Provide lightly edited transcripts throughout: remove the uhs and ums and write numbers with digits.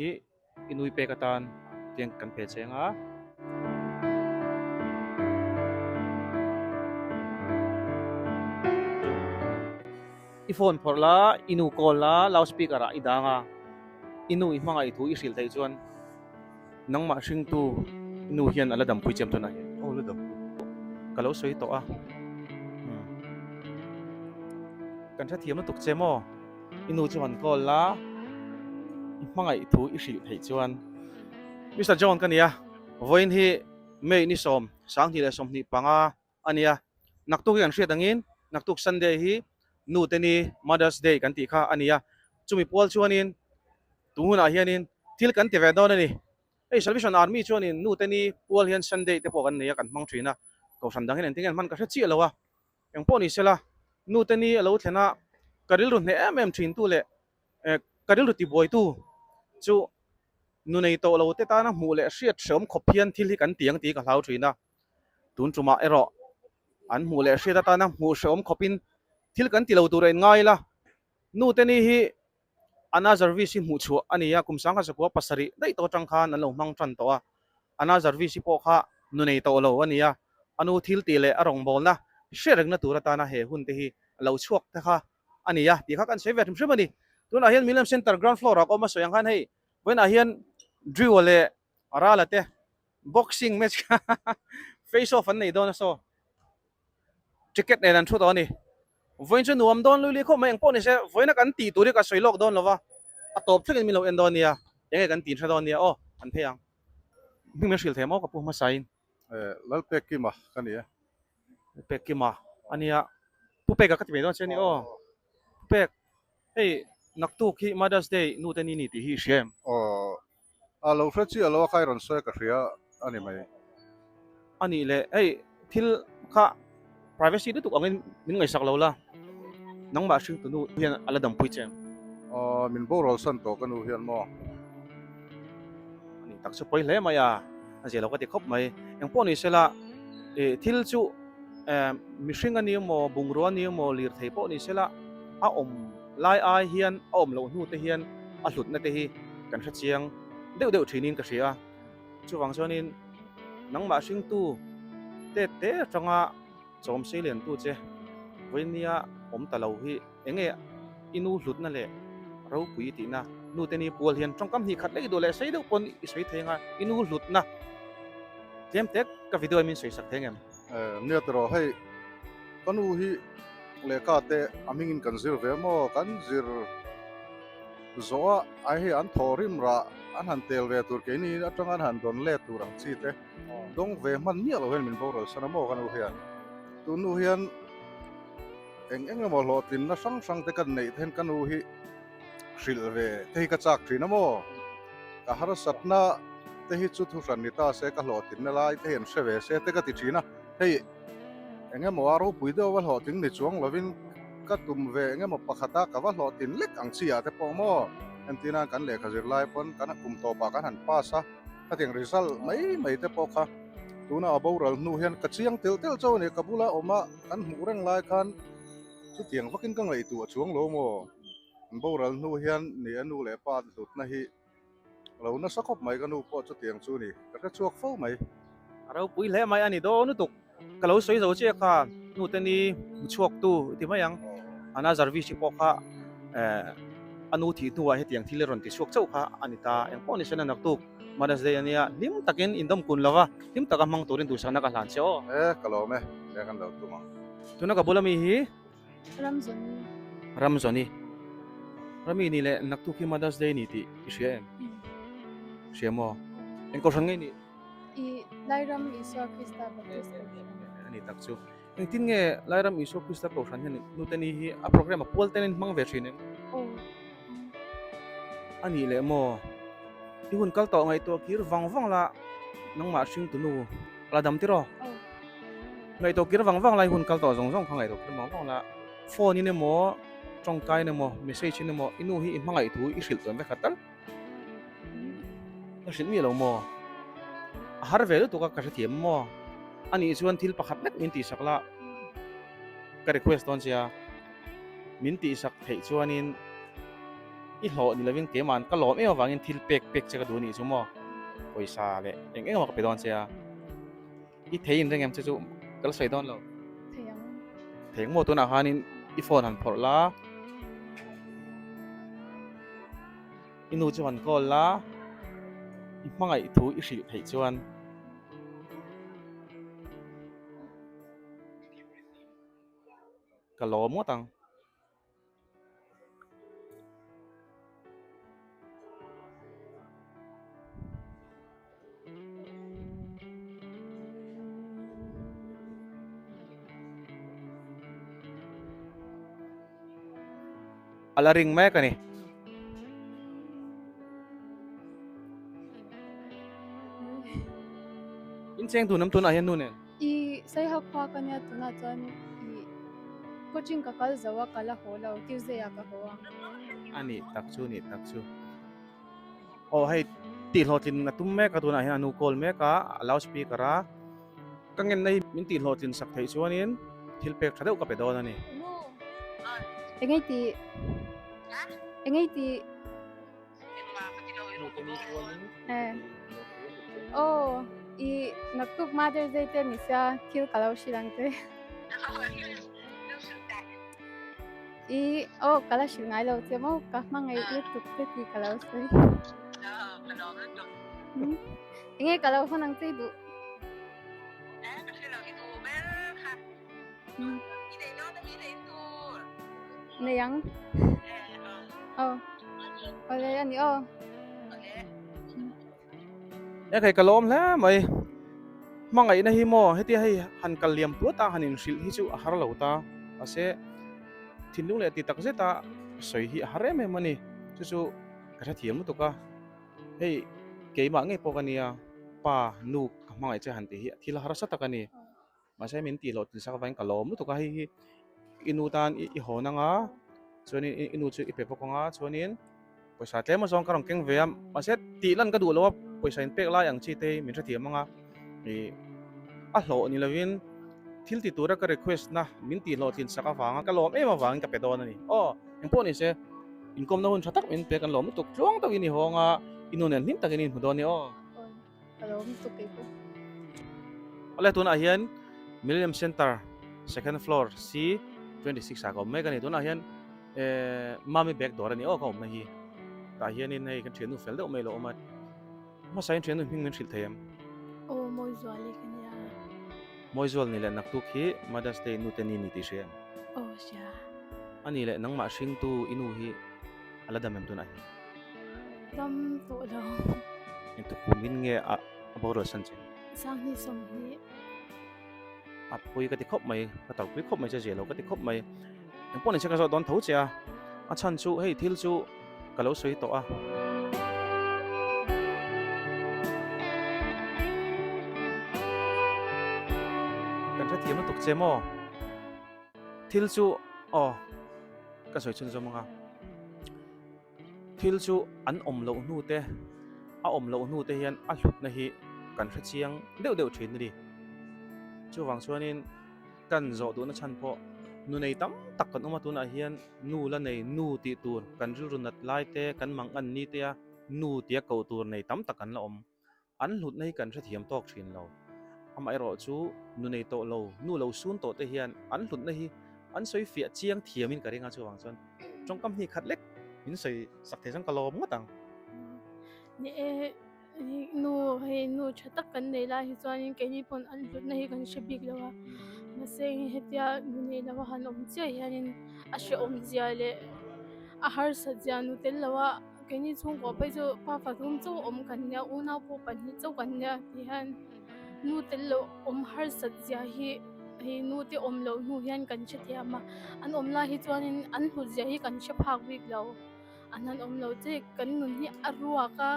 Hi i nui pek atan tiang kan pe cheng a. I phone phawrh la, i nu call la, loud speaker ah i dang a, i nu i hmangaih thu i hrilh theih chuan nangmah hringtu i nu hian a la dampui chiam chuan a hi. Aw la dampui. Ka lo sawi tawh a. Kan hrethiam lutuk che maw? I nu chu han call la, i hmangaih thu i hrilh theih chuan. Mister John ka nia, vawiin hi May ni sawm, 2025 a nia. Naktuk hi kan hriat angin naktuk Sunday hi Nu te ni, Mother's Day kan tih kha a nia. Chumi pual chuanin tun hunah hianin thil kan ti ve dawn a ni. Hei Salvation Army chuanin Nu te ni pual hian Sunday te pawh kan nei a, kan hmang thin a. Kohhran dang hian engtin nge an hman ka hre chiah lo a. Eng pawh ni sela, nute ni a lo thlen a, ka rilru hneh em em thintu leh ka rilru tibuaitu chu nu nei tawh lo te tana hmuh leh hriat hreawm khawp hian thil hi kan ti ang tih ka hlau thin a. Tun tumah erawh an hmuh leh hriat atana hmuh hreawm khawpin thil kan ti lo tur a inngai ila, nute ni hi Ana Jarvis hi hmuhchhuah a ni a, kum 1907 daih tawh atang khan an lo hmang tan tawh a. Ana Jarvis hi pawh kha nu nei tawh lo a ni a, a nu thil tih leh a rawngbawlna hriat rengna tur atana he hun te hi a lo chhuak te kha a ni a tih kha kan sawi ve hrim hrim a ni. Tunah hian Millennium Centre ground floor ah ka awm a sawi ang khan hei vawiinah hian Drew-a leh Rala te boxing match kha face off an nei dawn a saw. Ticket nen an thu tawh a ni. Vawiin chu nuam dawn lui lui khawp mai engpawh ni se, vawiina kan tih tur hi ka sawi lawk dawn lo va, a tawp thlengin min lo en dawn nia, enge kan tih hre dawn nia aw, an phei ang. Hming min hrilh thei maw ka pu hmasain? Eh, Lalpekima ka ni e. Lalpekima a nia, Pu Peka ka ti mai dawn che a ni aw. Pu Pek, hei naktuk hi Mother's Day nu te ni ni tih hi i hria em? Aw, A lo hre chiah lo a kha i rawn sawi ka hria a ni mai. A nih leh hei thil kha privacy lutuk angin min ngaihsak lo la, nangmah hringtu nu hian a la dampui che em? Aw, min boral san tawh ka nu hian maw? A nih tak chu pawi hle mai a, a zia lo ka ti khawp mai. Engpawh ni sela ih thil chu mihring a ni emaw, bungrua a ni emaw, lirthei pawh ni sela a awm lai ai hian a awm loh hnu te hian a hlutna te hi kan hre chiang deuh deuh thinin ka hria a, chuvang chuanin nangmah hringtu te te atanga chawm sei liantu che vawinia awm ta lo hi eng nge i nu hlutna leh ropui tihna nu te ni pual hian tawngkam hnih khat leh i duh leh sei deuh pawn i sawi thei anga i nu hlutna tlem tek ka video hi min sawi sak thei ang em? Nia tiraw hei ka nu hi lehkha te a hmingin kan zir ve maw kan zir zawh a ai hei an thaw rim rah an han tel ve tur keini atanga an han dawn let tur ang chi te dawng ve hman miah lo hian min boral san a maw ka nu hian tun nu hian eng eng emaw hlawhtlinna hrang hrang te kan neih te hian ka nu hi hrilh ve te hi ka chak thin a maw ka harsatna te hi chu thuhran ni ta se ka hlawhtlinna lai te hi an hre ve se te ka ti thin a hei eng emaw a ropui deuh va hlawhtling ni chuang lovin ka tum ve eng emaw pakhata ka va hlawhtlin lek ang chi ah te pawh maw entir nan kan lehkha zir lai pawn kan kum tawpah kan han pass a khatiang result mai mai te pawh kha tuna a boral hnu hian ka chiang tel tel chauh a ni ka bula awm a kan hmuh reng lai khan chutiang vakin ka ngaihtuah chuang lo maw an boral hnu hian ni a nu leh pa hlutna hi Lo nasa khawp mai ka nu pawh chutiang chu ni, ka hre chhuak fo mai. A ropui hle mai a ni dawn lutuk. Ka lo sawi zo chiah kha nute ni hmu chhuak tu i ti mai ang. Ana Jarvis-i pawh kha a nu thih hnuah hetiang thil i rawn ti chhuak chauh kha a ni ta. Eng pawh ni se na naktuk Mother's Day a nia, hlim takin indawm kun lova hlim taka hmang turin duhsakna ka hlan che aw. E, ka lawm e, eng an lo tum ang. Tuna ka bula mi hi Ramzawni. Ramzawni. Rami ni leh naktuk hi Mother's Day ni tih i hria em? Hria maw? Eng kohhran ngei nih? I Lairam Isua Krista Baptist Kohhran. A ni tak chu. Engtin nge Lairam Isua Krista Kohhran hian nute ni hi a program a pual ten in hmang ve thin em? Aw. A nih leh maw? I hun kal tawh ngaihtuah kir vang vang la nangmah hringtu nu a la dam tiraw? Aw. Ngaihtuah kir vang vang lai hun kal tawh zawng zawng kha ngaihtuah kir vang vang la phone in emaw tawngkai in emaw message in emaw i nu hi i hmangaih thu i hrilh tawn vek khat tal ka hrilh miah lo maw a har ve lutuk a ka hrethiam maw a nih chuan thil pakhat lek min tihsak la ka request dawn che a min tihsak theih chuanin. I hlawh ni lovin keima'n ka lawm em avangin thil pek pek che ka duh anih chu maw? Pawisa leh eng eng emaw ka pe dawn che a. I thei in reng em che chu ka la sawi dawn lo. Thei ang. Thei ang maw tunah khanin i phone han phawrh la. I nu chu han call la. I hmangaih thu i hrilh theih chuan. Ka lawm ngawt ang. A la ring mek a ni. In cheng dun am tunah hian nu nen. I Saiha khua ka nia tunah chuan i coaching ka kal zo a ka la haw lo Tuesday ah ka haw ang. A nih tak chu nih tak chu. Aw hei tihhlawhtlin a tum mek a tunah hian a nu call mek a a loud speaker a ka ngenna hi min tihhlawhtlin sak theih chuanin thil pek tha deuh ka pe dawn a ni. Engei tih engei tih. Aw i naktuk Mother's Day te ni sia thil ka lo hrilh ang che. I aw ka la hrilh ngai lo che maw ka hmangaih lutuk che tih ka lo sawi. Enge ka lo hawn ang che i duh? Nei ang. Aw. Awle a ni aw. E khai ka lawm hle mai. Hmangaihna hi maw hetia hei han kal liam puat a han inhrilh hi chu a har lo ta. Mahse thinlung leh ti tak zeta sawi hi a har em em a ni. Chu chu ka hrethiam lutuk a. Hei keimah ngei pawh ka nia pa nu ka hmangaih che han tih hi thil harsa tak a ni. Mahse min tih loh tin sak avangin ka lawm lutuk a, hei hi i nu tan i hawn anga chuanin i nu chu i pe bawk anga chuanin pawisa tlem azawng ka rawn keng ve a, mahse tih lan ka duh lo a pawisa in pek lai ang chi te hi min hrethiam anga ih a hlawh ni lovin thil ti tura ka request na min tih hlawhtlin sak avanga ka lawm em avangin ka pe dawn a ni. Aw engpawh ni se inkawmna hun tha tak min pe kan lawm lutuk tluang deuhin i hawng a i nu nen hlim takin i inhmu dawn a ni aw. Ka lo awm tuk kei pawh. Awle tunah hian Millennium Center second floor C 26 ah ka awm mek a ni. Tunah hian eh Mami bag dawr a ni aw ka awmna hi. Tah hianin hei kan thiannu fel deuh mai lo awm a. Hmasa in thiannu hming min hrilh thei em? Aw Mawizuali ka nia. Mawizual ni leh naktuk hi Mother's Day nute ni ni tih hria em? Aw hria. A ni leh nangmah hringtu i nu hi a la dam em tunah hian? Dam tawh lo. Engtik kumin nge a boral san che? Sanghnih 20. A pui ka ti khawp mai, ka tarpui khawp mai che zia lo ka ti khawp mai. Engpawh ni che ka zawh dawn tho che a, a chhan chu hei thil chu ka lo sawi tawh a. Kan hrethiam lutuk che maw? Thil chu aw ka sawi chhunzawm ang a. Thil chu an awm loh hnu te, a awm loh hnu te hian a hlutna hi kan hre chiang deuh deuh thin a ni. Chuvang chuanin kan zawh duhna chhan pawh nu nei tam tak kan awm a, tunah hian nu la nei nu tih tur kan rilru nat lai te, kan mangan ni te a nu tia koh tur nei tam tak kan la awm. An hlutna hi kan hrethiam tawk thin lo. Amaherawh chu nu nei tawh lo, nu lo sun tawh te hian an hlutna hi an sawi fiah chiang thiamin ka ring a, chuvang chuan tawngkam hnih khat lek min sawi sak thei chuan ka lawm ngawt ang. Ni e, nu hei nu tha tak kan nei lai hi chuanin keini pawn an hlutna hi kan hre bik lo a, mahse hetia nu nei lo a han awm chiah hianin a hrehawm zia leh a harsat zia nu tel lo a. Keini chhungkaw phei chu pa pathum chauh awm kan nia, unau pawh pahnih chauh kan nia tih hian nu tel loh awm harsat zia hi hei nu te awm loh hnu hian kan hre thiam a, an awm lai hi chuanin an hlut zia hi kan hre phak bik lo, an han awm loh che kan nun hi a ruak a,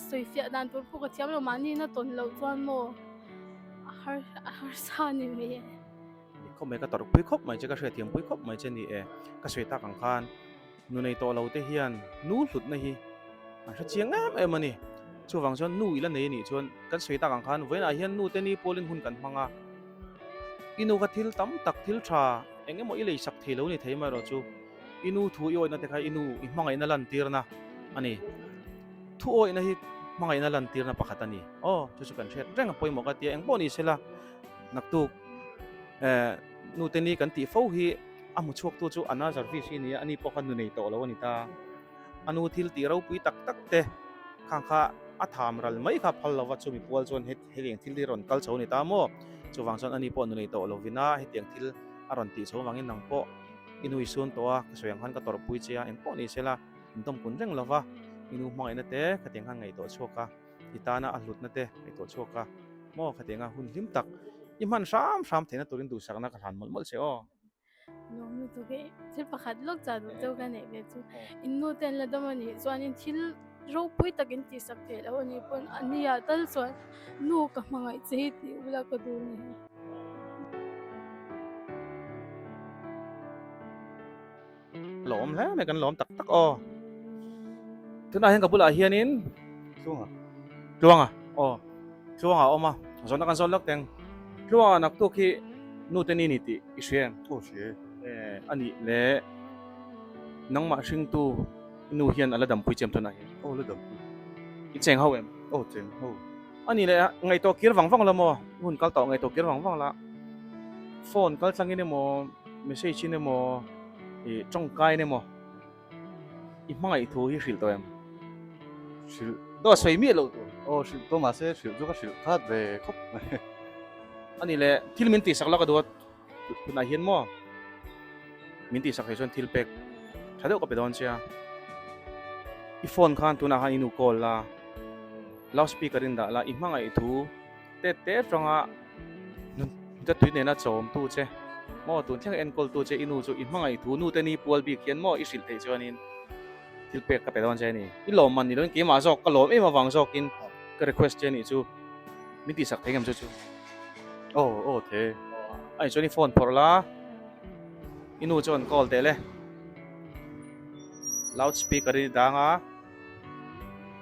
sawi fiah dan tur pawh ka thiam lo mahni na tawn loh chuan maw a har a harsa a ni mai e. Khawp mai ka tawrhpui khawp mai che ka hriatthiam pui khawp mai che ni e, ka sawi tak ang khan. Nu nei tawh lo te hian nu hlutna hi an hre chiang em em a ni. Chuvang chuan nu i la nei a nih chuan kan sawi tak ang khan vawiinah hian nu te ni pawlin hun kan hmang a. I nu kha thil tam tak thil tha eng emaw i lei sak thei lo ni thei amaherawh chu I nu thu i awihna te kha i nu i hmangaihna lantirna a ni. Thu awihna hi hmangaihna lantirna pakhat a ni. Aw, chu chu kan hriat reng a pawimawh ka tia, engpawh ni sela naktuk eh nute ni kan tih fo hi a hmu chhuaktu chu Anna Jarvis hi a ni a, ani pawh kha nu nei tawh lo a ni ta. A nu thil tih ropui tak tak te khang kha a tham ral mai kha phal lova chumi pual chuan hetiang thil hi rawn kal chho a ni ta maw? Chuvang chuan ani pawh nu nei tawh lovin a hetiang thil a rawn tih chho avangin nang pawh i nu i sun tawh a, ka sawi ang khan ka tawrhpui che a, engpawh ni sela intawmkun reng lova i nu hmangaihna te khatiang khan ngaihtuah chhuak a, i tana a hlutna te ngaihtuah chhuak a maw khatianga hun hlim tak i hman hram hram theihna turin duhsakna ka hlan mawlh mawlh che aw. Lawm lutuk e, thil pakhat lawk chah duh cheu ka neih ve chu in nu te an la dam a nih chuanin thil ropui tak in tihsak theih loh a nih pawn a nia tal chuan nu ka hmangaih che hi tih ula ka duh ni. Lawm hle mai kan lawm tak tak aw. Tunah hian ka bulah hianin Tluanga. Tluanga aw Tluanga a awm a zawhna kan zawt lawk teng. Tluanga naktuk hi nu te ni ni tih i hria em? Aw hria e. Eh a nih le nangmah hringtu i nu hian a la dampui che em tunah hian? Aw la dampui. I cheng ho em? Aw cheng ho. A nih le ngaihtuah kir vang vang la maw? Hun kal tawh ngaihtuah kir vang vang la. Phone kal tlangin emaw message in emaw ih tawngkain emaw i hmangaih thu hi hrilh tawh em? Hrilh. Dawt sawi miah loh tur. Aw hrilh tawh mahse hrilh chu ka hrilh khat ve khawp mai. A nih le thil min tihsak la ka duh a tunah hian maw min tihsak thei chuan thil pek tha deuh ka pe dawn che a. I phone khan tunah khan i nu call la loud speaker in dah la i hmangaih thu Tet te atanga nute tui nena chawmtu che maw tun thleng enkawltu che i nu chu i hmangaih thu nu te ni pual bik hian maw i hrilh theih chuanin thil pek ka pe dawn che a ni. I lawm man ni loin keimah zawk ka lawm em avang zawkin ka request che a nih chu min tihsak thei ngem chu chu. Aw aw the. A nih chuan i phone phawrh la i nu chuan call teh le loud speaker i dang a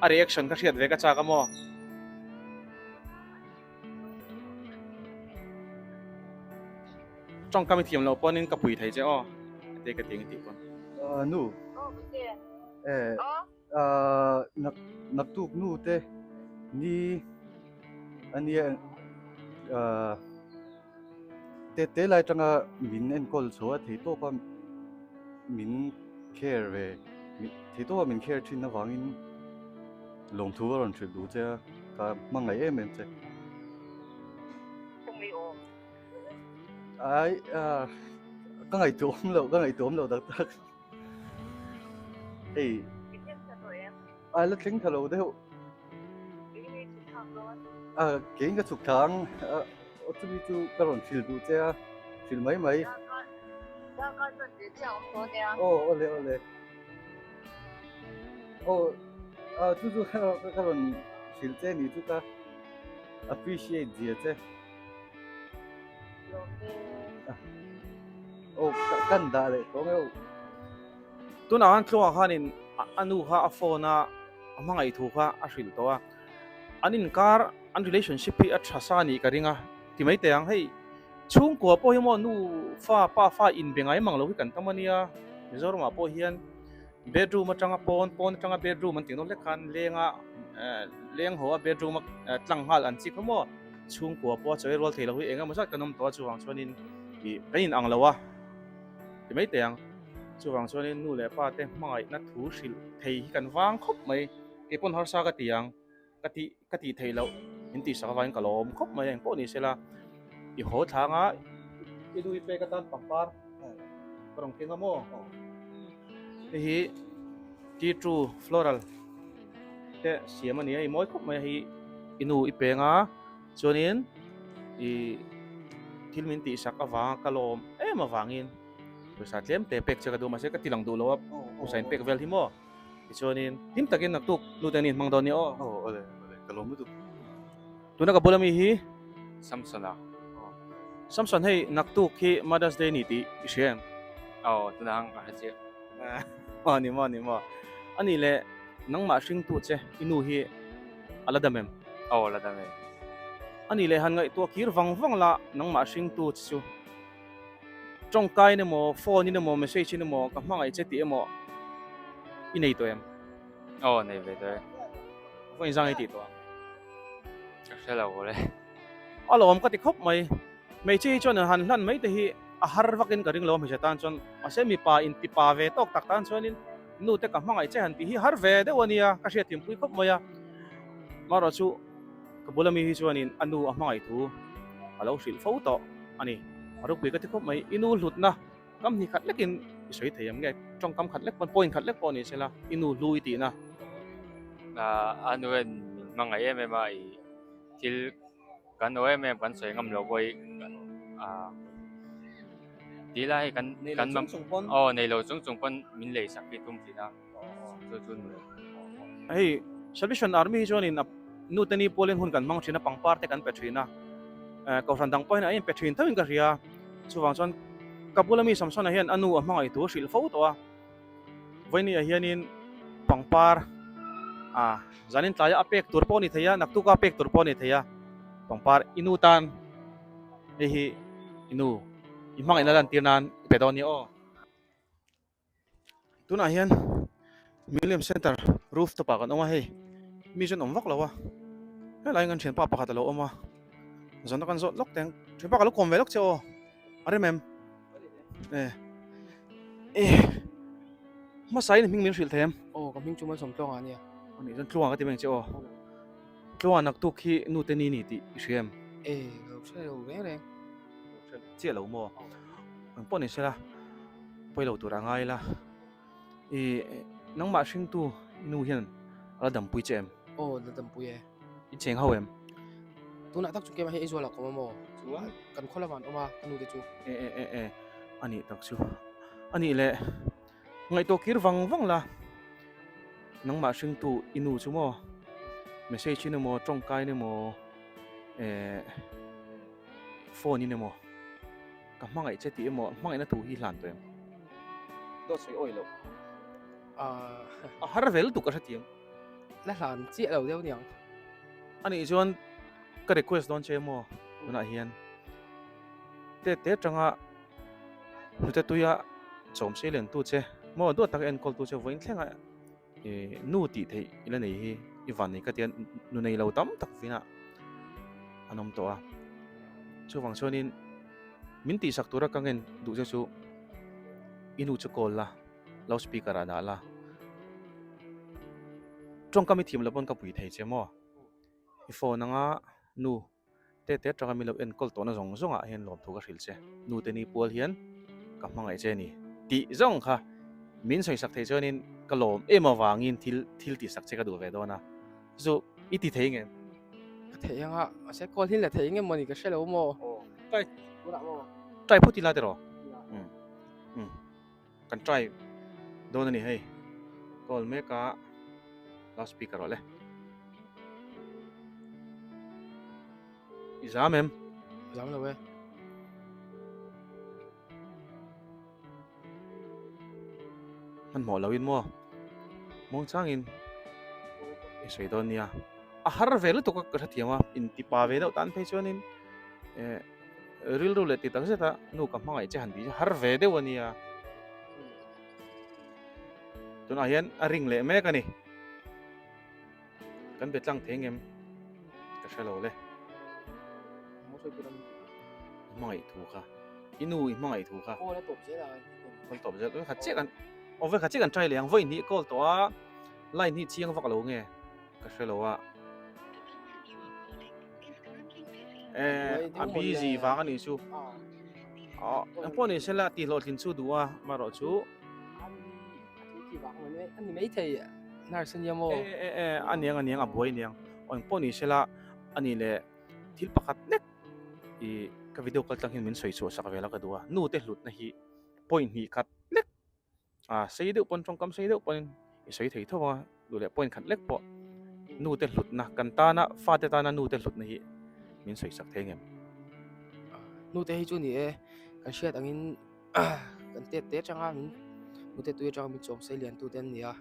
a reaction ka hriat ve ka chak a maw. Tawngkam i thiam loh pawnin ka pui thei che aw heti ka ti ang i tih pawn. Nu. Eh nak naktuk nu te ni ania te te lai tanga min enkawl chho a thei tawp a min care ve thei tawp a min care thin avangin Lawmthu a rawn hrilh duh che a, ka hmangaih em em che. Kawngei awm. Ai, ka ngaihtuah awm loh, ka ngaihtuah awm loh tak tak. Hei. I thleng tha tawh em? Ai, la thleng tha lo deuh. Kei hi chhuk thlak dawn. A, keiin ka chhuk thla ang. Aw chumi chu ka rawn hrilh duh che a, hrilh mai mai. Darkar, darkar chuan ve chiah a awm tawh nia. Aw, awle awle. Aw ah chu chu ka ka rawn hrilh che ni chu ka appreciate zia che. Aw kan dah leh tawh ngeuh. Tunah khan Tluanga khanin a nu kha a phone a a hmangaih thu kha a hrilh tawh a, an inkar an relationship hi a tha sa nih ka ring a ti mai teh ang hei. Chhungkua pawh hi maw nu fa pa fa inbe ngai mang lo hi kan tam a nia, Mizoramah pawh hian bedroom atanga pawn, pawn atanga bedroom an tih nawk hlek khan lenga leng haw a bedroom a tlang nghal an chik kha maw, chhungkua pawh a chawi rual thei lo hi eng emaw zat kan awm tawh a chuvang chuanin ih kan in ang lo a ti mai teh ang, chuvang chuanin nu leh pa te hmangaihna thu hrilh thei hi kan vang khawp mai, keipawn harsa ka ti ang. Ka tih ka tih theih loh in tih sak avangin ka lawm khawp mai a engpawh ni sela i haw thlang a i nu i pek atan pangpar ka rawn keng a maw hei hi tea tree floral te siam a ni a i mawi khawp mai a hei i nu i peng a chuanin ih thil min tih sak avanga ka lawm em avangin pawisa tlem te pek che ka duh mahse ka ti lang duh lo a pawisa in pek vel hi maw. Tichuanin hlim takin naktuk nu te an inhmang dawn nia aw. Aw awle awle ka lawm lutuk. Tuna ka bula mi hi Samson a. Samson hei naktuk hi Mother's Day ni tih i hria em? Aw tuna ang ka hre chiah. Aw ni maw ni maw. Ani le nangmah hringtu che i nu hi a la dam em? Aw la dam e. Ani le han ngaihtuah kir vang vang la nangmah hringtu che chu. Tawngkaiin emaw, phone in emaw, message in emaw ka hmangaih che tih emaw i nei tawh em? Aw, nei ve tawh e. Vawiin zang i tih tawh ang. Ka hre lo le. A lawm ka ti khawp mai. Hmeichhia hi chuan han hlan mai te hi a har vakin ka ring lo a hmeichhe tan chuan. Mahse mipa intipa ve tawk tak tan chuanin nu te ka hmangaih che han tih hi har ve deuh a nia, ka hriatthiampui khawp mai a. Marawh chu ka bula mi hi chuanin a nu a hmangaih thu a lo hrilh fo tawh a ni. A ropui ka ti khawp mai. I nu hlutna kam hnih khat lekin i sawi thei em nge? Tawngkam khat lek pawn point khat lek pawh ni sela i nu hlu i tihna. A nu hian min hmangaih em em a, i thil kan aw em em kan sawi ngam loh pawh hi ah tih lai hi kan kan chung chung pawn aw nei lo chung chung pawn min lei sak hi tum thin a chu chu ni hei Salvation Army hi chuanin a nu te ni pawlin hun kan hmang thin a pangpar te kan pe thin a eh kohhran dang pawhin a inpe thin tho in ka hria chuvang chuan ka bula mi Samsona hian a nu a hmangaih tur hrilh fo tawh a. Vawinia hianin pangpar ah zanin tlaia a pek tur pawh a ni thei a, naktuka a pek tur pawh a ni thei a, pangpar i nu tan hei hi i nu i hmangaihna lantir nan i pe dawn nia aw. Tunah hian Museum Center roof top ah kan awm a hei mi chuan awm vak lo a, helai hian kan thianpa pakhat a lo awm a, zawn a kan zawt lawk teng, thianpa ka lo kawm ve lawk che aw a rem em? Eh. Eh. Hmasa in hming min hrilh thei em? Aw, ka hming chu Malsawm Tluanga ania. Ani chuan Tluanga ka ti mai ang che aw. Tluanga naktuk hi nu te ni ni tih i hria em? Eh, ka lo hre lo reng reng. Hre chiah lo maw? Ang pawh ni sela, pawi lo tur a ngai la. I nangmah hringtu i nu hian a la dampui che em? Aw, la dampui e. I cheng ho em? Tunah tak chu keimah hi Aizawl ah ka awm a maw? Chuan kan khaw lamah an awm a, ka nu te chu. E e e e, a nih tak chu. A nih leh, ngaihtuah kir vang vang la, nangmah hringtu i nu chu maw? Message in emaw, tawngkai in emaw, eh phone in emaw, ka hmangaih che tih emaw, hmangaihna thu hi hlan tawh em? Dawt sawi awi loh. A har ve lutuk ka hrethiam. La hlan chiah lo deuh niang. A nih chuan ka request dawn che maw tunah hian te te atanga hnute tuia chawm sei len tu che maw duat taka enkawl tu che vawiin thlenga ih nu tih theih i la nei hi i van nei ka tia nu nei lo tam tak vinah an awm tawh a chuvang chuanin min tihsak tura ka ngen duh che chu i nu chu call la. Loud speaker ah dah la. Tawngkam i thiam lo pawn ka pui thei che maw? I phone anga nu te te atanga min lo enkawl tawhna zawng zawng ah hian lawmthu ka hrilh che. Nu te ni pual hian ka hmangaih che ni tih zawng kha min sawisak thei chuanin ka lawm em avangin thil thil tihsak che ka duh ve dawn a. Chu i ti thei nge? Ka thei anga mahse call hi la thei nge mawni ka hre lo maw? Aw try try phawt ila tiraw? Umm. Kan try dawn a ni hei call mek a loud speaker awle i zam em zam lo e hmanhmawh lo in maw muang changin i sawi dawn nia a har ve lutuk a ka hrethiam a intipa ve deuh tan phei chuanin eh Rilru leh ti tak zet a, nu ka hmangaih che han tih chu har ve deuh a nia. Tunah hian a ring leh mek a ni. Kan be tlang thei ngem ka hre lo le. I hmangaih thu kha. I nu i hmangaih thu kha. Call a tawp zel a. Call tawp zel. Vekhat chiah kan aw vekhat chiah kan try leh ang. Vawi hnih call tawh a line hi chiang vak lo nge ka hre lo a. Eh, a busy vang a nih chu. Oh, ang pawh ni sela ti hlawhtlin chu duh a, marawh chu. Ani mai thei nurse ania maw? Eh eh eh, a niang a niang a buai niang. Eng pawh ni sela ani leh thil pakhat hlek i ka video kal tlang hian min sawi chhuah sak vel a ka duh a. Nu te hlutna hi point hnih khat hlek A sei deuh pawn tawngkam sei deuh pawhin i sawi thei tho a, duh leh point khat lek pawh nu te hlutna kan tana fate tana nu te hlutna hi min sawi sak thei ngem. Nu te hi chu ni e, kan hriat angin kan tet te atanga min nu te tui atanga min chawm sei lian tu te an ni a,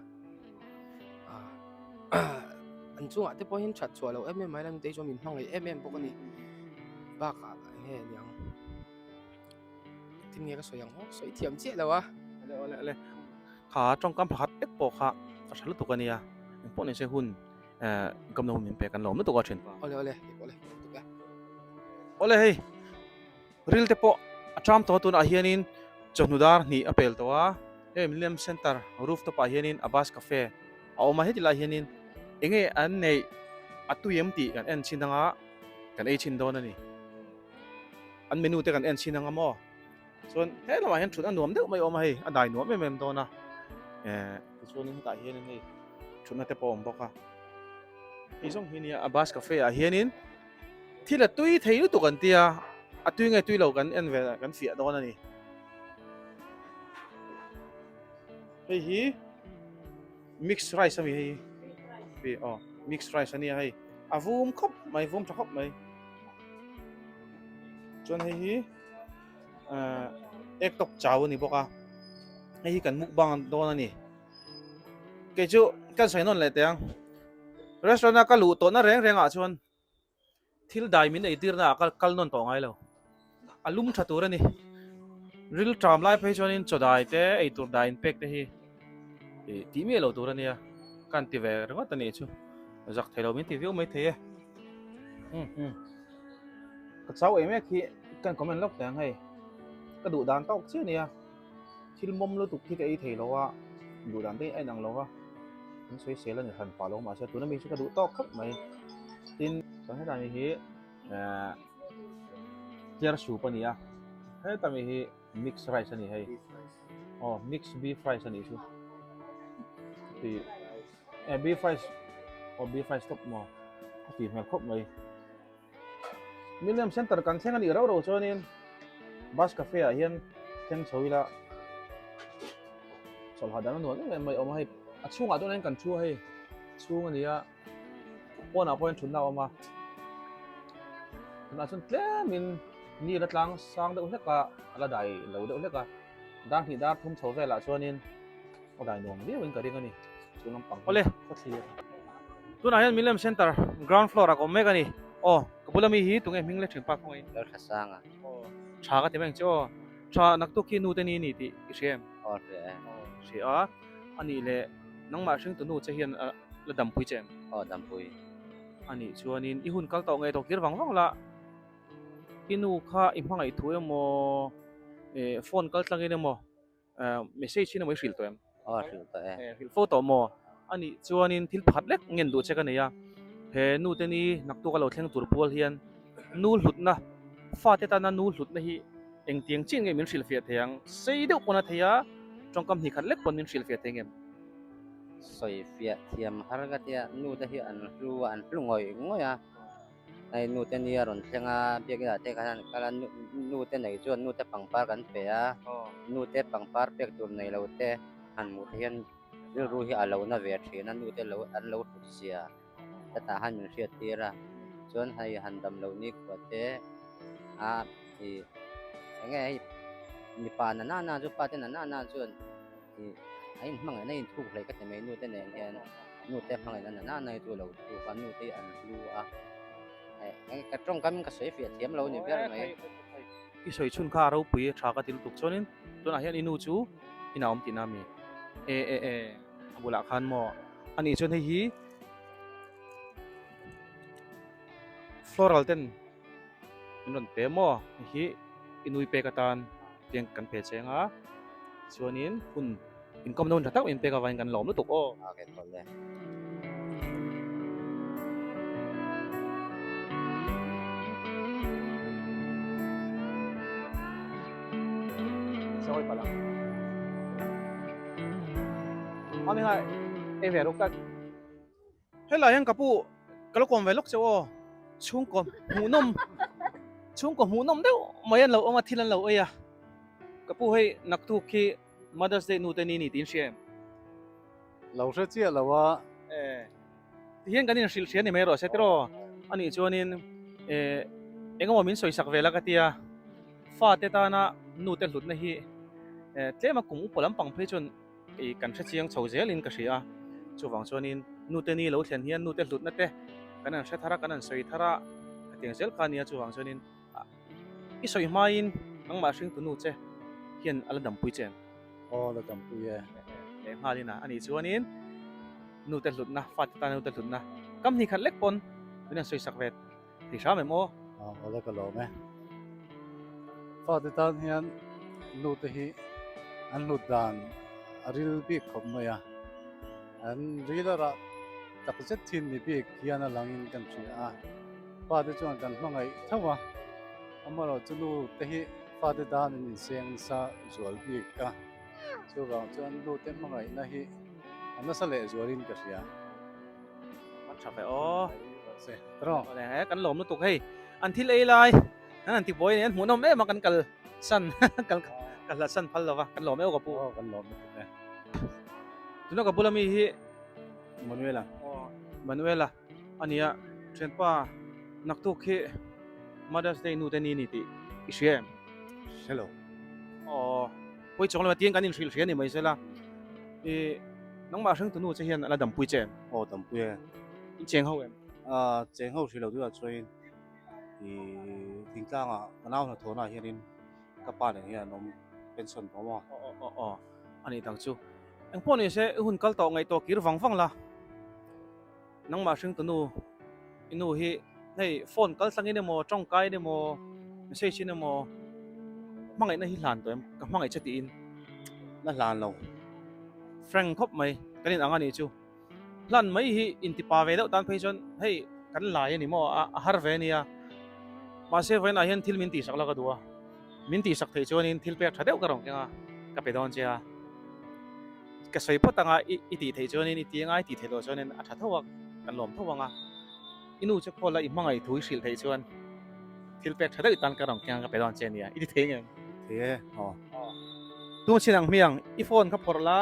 an chungah te pawh hian that chhuah loh em em mai la nu te hi chuan min hmangaih em em bawk a ni, bakah eng nge niang. Engtin nge ka sawi ang aw? Sawi thiam chiah lo a. Awle awle awle. Kha tawngkam pakhat vek pawh kha a tha lutuk a nia. Engpawh nise hun eh inkamna hun min pek an lawm lutuk a thin pa. Awle awle awle lutuk e. Awle hei ril te pawh a ṭam tawh a tunah hianin chawhnu dar hnih a pel tawh a. Hei Millennium Centre rooftop ah hianin Abbas Cafe a awm a heti lai hianin enge an neih a tui em tih kan en chhin anga kan ei chhin dawn a ni. An menu te kan en chhin anga maw chuan he lamah hian thut a nuam deuh mai awm a hei a dai nuam em em dawn a eh tichuanin hetah hianin hei thutna te pawh a awm bawk a hei zawng hi nia Abbas Cafe ah hianin thil a tui thei lutuk an tia a tui nge tui lo kan en ve kan fiah dawn a ni hei hi mix rice ami hei hi aw mix rice ania hei a vum khawp mai vum tha khawp mai chuan hei hi eh egg top chau ani bawk a hei hi kan mukbang dawn ani kei chu kan sawi nawn leh teh ang restaurant a ka luh tawhna reng reng ah chuan Thil dai min eitir na ah kal kal nawn tawh ngai lo. A lum tha tur a ni. Ril tram lai phei chuanin chaw dai te ei tur dai in pek te hi ih tih miah lo tur a nia. Ka han ti ve ringawt a nih chu. Zak thei lo min ti viau mai thei e. Umm umm. Ka chau ei mek hi ka comment lawk teh ang hei. Ka duh dan tawk chiah a nia. Thil mawm lutuk hi ka ei thei lo a, duh dan te hi a inang lo va, an sawi sel a ni hran pah lo mahse tuna mi chu ka duh tawk khawp mai. Tin, chuan heta mi hi eh clear soup a ni a, heta mi hi mix rice a ni hei, aw mix beef rice a nih chu, tih eh beef rice aw beef rice tawp maw a tih hmel khawp mai. Millennium Center kan thleng a nih rauh rauh chuanin bus cafe ah hian thleng chho ila chawlhah dan a nuam em em mai awm a hei a chhungah chuan kan thu a hei chhung a ni a pawnah pawh hian thutna a awm a tunah chuan tlemin ni la tlang sang deuh hlek a a la dai lo deuh hlek a dar hnih dar thum chho velah chuanin a dai nuam viau in ka ring a ni chu lampang awle ka thlir tunah hian Millennium Center ground floor ah ka awm mek a ni aw ka bula mi hi tunge hming le thin pa khawngaih in Lal tha sang a aw tha ka ti mai ang che aw tha naktuk hi nu te ni ni tih i hria em aw hria e aw hria a anih leh nangmah hringtu nu che hian la dampui che em aw dampui anih chuanin i hun kal tawh ngei tawh kir vang vang la i nu kha i hmangaih thu emaw eh phone kal tlangin emaw Message hi na mai hrilh tawh em? Aw hrilh tawh e. Hrilh fo tawh maw? Anih chuanin thil pakhat lek ngen duh che ka nei a, he nu te ni naktuk a lo thleng tur pual hian nu hlutna, fate tana nu hlutna hi engtiang chin nge min hrilhfiah thei ang? Sei deuh pawn a thei a, tawngkam hnih khat lek pawn min hrilhfiah thei ngem? Sawifiah thiam har ka tia, nu te hi an hlu a, an hlu ngawih ngawih a. Hei nu te ni a rawn thleng a, biakin ah te khan an kal a, nu te nei chuan nu te pangpar kan pe a, nu te pangpar pek tur nei lo te han hmuh te hian rilru hi a lo na ve thin a, nu te lo an lo hlut zia hetah han min hriat tir a, chuan hei han dam loh nikhua te a ih eng nge hei mipa na na chu pa te na na chuan. Ih a inhmangaihna a inthuk hlei ka ti mai nu te nen hian nu te hmangaihna na na hi chu a lo thuk a nu te hi an hlu a eh ka tawngkam ka sawi fiah thiam lo ni ber mai. I sawi chhun kha a ropui a tha ka ti lutuk chuanin tunah hian i nu chu i naum tihna a mi e e e a bulah khan maw anih chuan hei hi floral ten min rawn pe maw hei hi i nui pek atan. Tiang kan pe cheng a, chuanin hun inkawmna hun tha tak min pek avangin kan lawm lutuk aw. A ke tawlh e. Sawi palh ang. Mami hai, ei ve ruk tak. Helai hian ka pu ka lo kawm ve lawk cheu aw chhungkaw hmuhnawm chhungkaw hmuhnawm deuh mai an lo awm a thil an lo ei a ka pu hei naktuk khi Mother's Day nu te ni ni tiin hria em? Lo hre chiah lo a. Eh tihian kan inhrilh hria ni mai rawh se tiraw anih chuanin eh engemaw min sawisak ve la ka tia fate tana nu te hlutna hi eh tlema kum upa lampang phei chuan Ih kan hre chiang chho zelin ka hria a, chuvang chuanin nute ni lo thlen hian nute hlutna te kan han hre thar a, kan han sawi thar a, hetiang zel kha a nia chuvang chuanin i sawi hmain nangmah hringtu nu che hian a la dampui che em? Aw, la dampui e. Leh nghalin a, anih chuanin nute hlutna, fate tana nute hlutna kam hnih khat lek pawn min han sawisak ve thei hram em aw? Aw, awle ka lawm e. Fate tan hian nute hi an hlut dan a ril bik khawp mai a, an ril a rah tak zet thin ni bik hian a langin kan hria a, fate chuan kan hmangaih tho a, amaherawhchu nute hi fate tan an inseng nasa zual bik a, chuvang chuan nute hmangaihna hi a nasa leh zualin ka hria. A tha ve aw. He kan lawm lutuk hei an thil ei lai an han ti buai a ni an hmuhnawm em a kan kal san kal ka hlat san phal lova kan lawm eu ka pu. Aw kan lawm lutuk e. Tuna ka bula mi hi Manuela. Aw Manuela ania thianpa naktuk hi Mother's Day nu te ni ni tih i hria em? Hre lo. Aw pawi chawng lama tiang kan inhrilh hria ni mai sela i nangmah hringtu nu che hian a la dampui che em? Aw dampui e. In cheng ho em? A cheng ho hrih lo duhah chuan i thingtlangah ka nau hnathawhnaah hianin ka pa nen hian an awm pension tawh maw? Aw aw aw aw a nih tak chu. Engpawh ni se i hun kal tawh ngaihtuah kir vang vang la. Nangmah hringtu nu i nu hi hei phone kal tlangin emaw tawngkaiin emaw message in emaw hmangaihna hi hlan tawh em ka hmangaih che tiin la hlan lo frank khawp mai kan in ang a nih chu hlan mai hi intipa ve deuh tan phei chuan hei kan lai a ni maw a har ve a nia mahse vawiinah hian thil min tihsak la ka duh a min tihsak theih chuanin thil pek tha deuh ka rawn keng a ka pe dawn che a. Ka sawi phawt anga i tih theih chuanin i ti anga i tih theih loh chuanin a tha tho a, kan lawm tho ang a. I nu chu call a i hmangaih thu i hrilh theih chuan thil pek tha deuh tan ka rawn keng a ka pe dawn che ania, i ti thei ngem? Thei e, aw. Tung chin ang hmiang, i phone kha phawrh la,